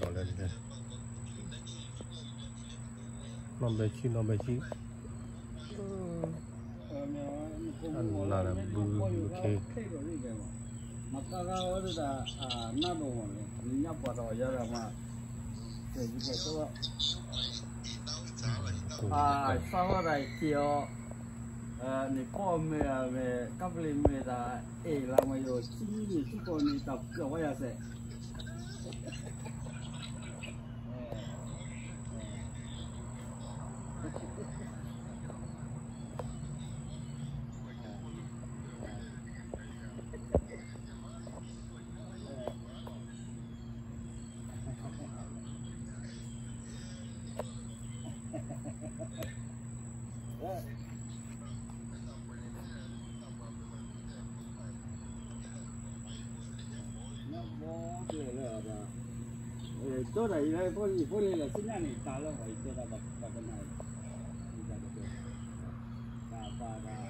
ဒီးလဲၣ်, နီၢ်ဘဲဆံ နီၢ်ဘဲဆံ, အနၢ်ဒီးဘုခဲ, မကါဂၤဝဲဒၣ် နၢ်ဒိၣ်မးန့ၣ် နညါပှၤတအီၣ်ယၤဒၣ်မး, တဲယကဲသိး စၢ်ဝဲဒၣ်က့ၤအီၤ, န့ၣ်ပီၣ်မ့ၢ်အမ့ၢ် ကပလီၢ်မ့ၢ်ဒၣ် အဲၣ်လၢမယိၣ် ထံမံၤန့ၣ် ထံကီၢ်န့ၣ် တၢ်ပျီဝဲယၤစဲးကၠီတၢ်အံၤလၢ ဖိလံၤလၢဆူညါန့ၣ် တၢ်လၢအီၤ ယကၠီတၢ်ဘၣ်ကနၣ်, တၢ်ပာ်တၢ်